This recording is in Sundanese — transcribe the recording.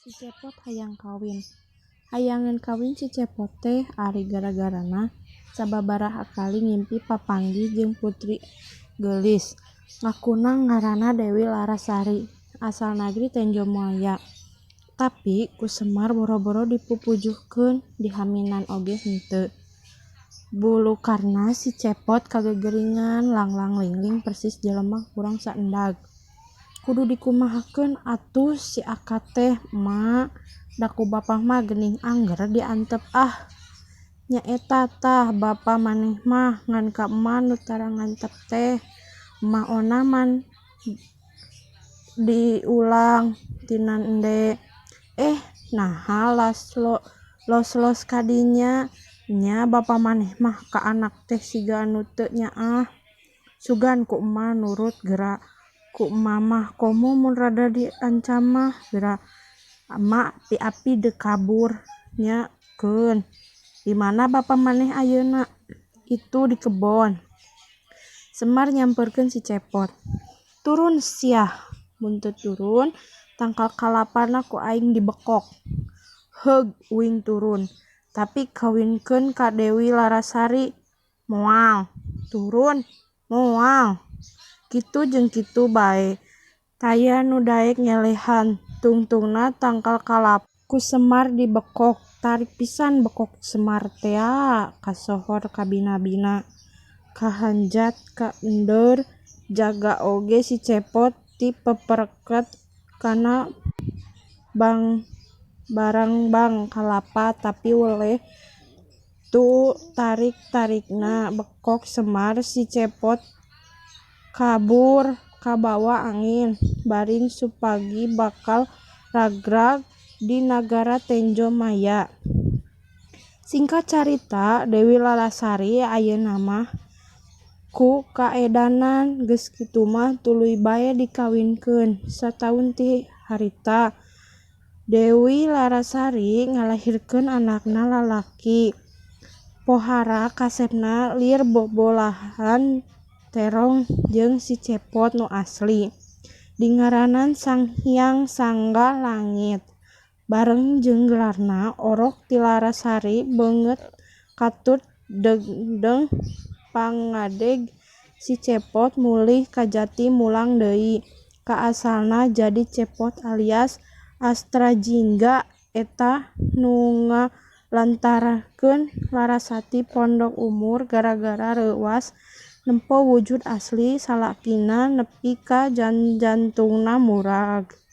Si Cepot hayang kawin. Hayangeun kawin si Cepot teh ari gara-garana sababaraha kali ngimpi papanggih jeung putri geulis ngakuna ngaranna Dewi Larasari asal nagri Tenjomaya. Tapi ku Semar boro-boro dipupujuhkeun dihaminan oge henteu. Bulukarna si Cepot kagegeringan langlang-lingling persis jelema kurang saendag. Kudu dikumahakeun atuh si aka teh, Emak, da ku bapa mah geuning angger diantep ah. Nya eta tah bapa maneh mah ngan ka emak nu tara ngantep teh. Emak ona man diulang tina ende. Eh naha los-los ka dinya. Nya bapa maneh mah ka anak teh siga anu teu nyaah. Sugan ku emak nurut geura. Ku emak mah komo mun rada diancam mah geura emak api-api deuk kabur. Nya keun. Di mana bapa maneh ayeuna? Itu di kebon. Semar nyamperkeun si Cepot. Turun siah. Mun teu turun tangkal kalapana ku aing dibekok. Heug uing turun. Tapi kawinkeun ka Dewi Larasari. Moal. Turun. Moal. Kitu jeung kitu bae. Taya nu daek ngelehan. Tungtungna tangkal kalapa ku Semar dibekok. Tarik pisan bekok Semar tea kasohor kabina-bina. Kahanjat kaendeur jaga oge si Cepot ti pepereket kana barangbang kalapa tapi weleh tu tarik-tarikna bekok Semar si Cepot kabur kabawa angin baring supagi bakal ragrag di nagara Tenjomaya. Singkat carita Dewi Larasari ayeuna mah ku kaedanan geus kitu mah tuluy bae dikawinkeun. Sataun ti harita Dewi Larasari ngalahirkeun anakna lalaki. Pohara kasepna lir bobolahan terong jeung si Cepot nu asli. Dingaranan Sang Hyang Sangga Langit. Bareng jeung gelarna orok ti Larasari beungeut katut deungdeung pangadeg si Cepot mulih ka jati mulang deui ka asalna jadi Cepot alias Astrajingga eta nu ngalantarkeun Larasati pondok umur gara-gara reuwas nempo wujud asli salakina nepi ka jantungna murag.